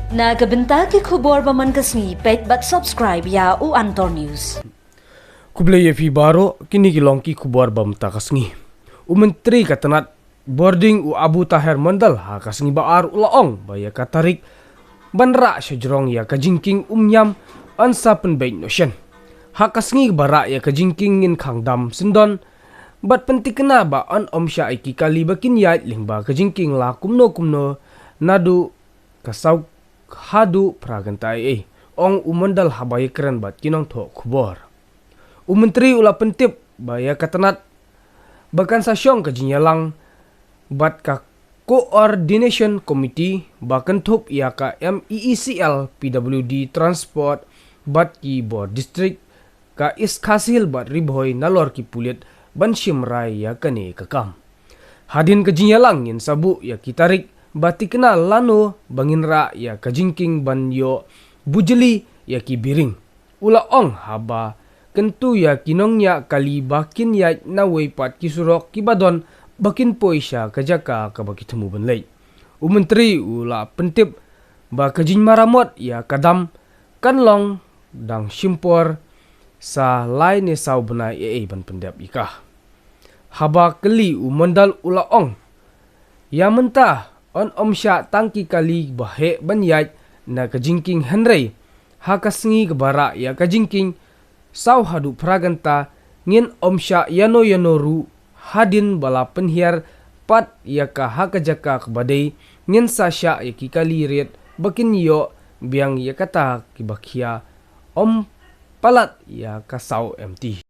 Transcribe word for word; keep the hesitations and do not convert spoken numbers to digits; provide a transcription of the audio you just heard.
Na ka bynta ki khubor ba man ka sngi, peit bad subscribe ïa u Antor News. Khublei ïa phi baroh, kine ki long ki khubor ba mynta ka sngi. U Myntri ka tnat bording u Abu Taher Mondal ha ka sngi ba ar u la ong ba ïa ka tarik ban rah shajrong ïa ka jingkieng umñiam yn sa pynbeit noh shen. Ha ka sngi ba rah ïa ka jingkieng ngin khang dam syndon bad pyntikna ba yn ym shah ïa ki kali ba kin ïaid lyngba ka jingkieng la kumno kumno naduh ka saw haduh phra kynta ei ei, ong u Mondal haba ïakren bad ki nongthoh khubor. U Myntri u la pyntip ba ïa ka tnat ba kan sa shong ka jingïalang bad ka Coordination Committee ba kynthup ïa ka M E E C L, P W D, Transport bad ki bor district, ka East Khasi Hills bad Ri Bhoi nalor ki pulit ban shim rai ïa kane ka kam. Hadien ka jingïalang ngin sa buh ïa ki tarik ba tikna lano ba ngin rah ïa ka jingkieng ban ïoh bujli ïa ki biring. U la ong haba kyntu ïa ki nongñiah kali ba kin ïaid nawei pat ki surok kiba don ba kin poi sha ka jaka kaba ki thmu ban leit. U Myntri u la pyntip ba ka jingmaramot ïa ka dam kan long dang shim por sa lai ne saw bnai ei ei ban pyndep ïa ka. Haba kylli u Mondal u la ong, ïa mynta yn ym shah tang ki kali ba heh ban ïaid na ka jingkieng, hynrei ha ka sngi kaba rah ïa ka jingkieng saw haduh phra kynta ngin ym shah ïano ïano ruh. Hadien ba la pynhiar pat ïa ka ha ka jaka kaba dei, ngin sa shah ïa ki kali rit ba kin ïoh biang ïa kata kiba khia, ym palat ïa ka saw empty.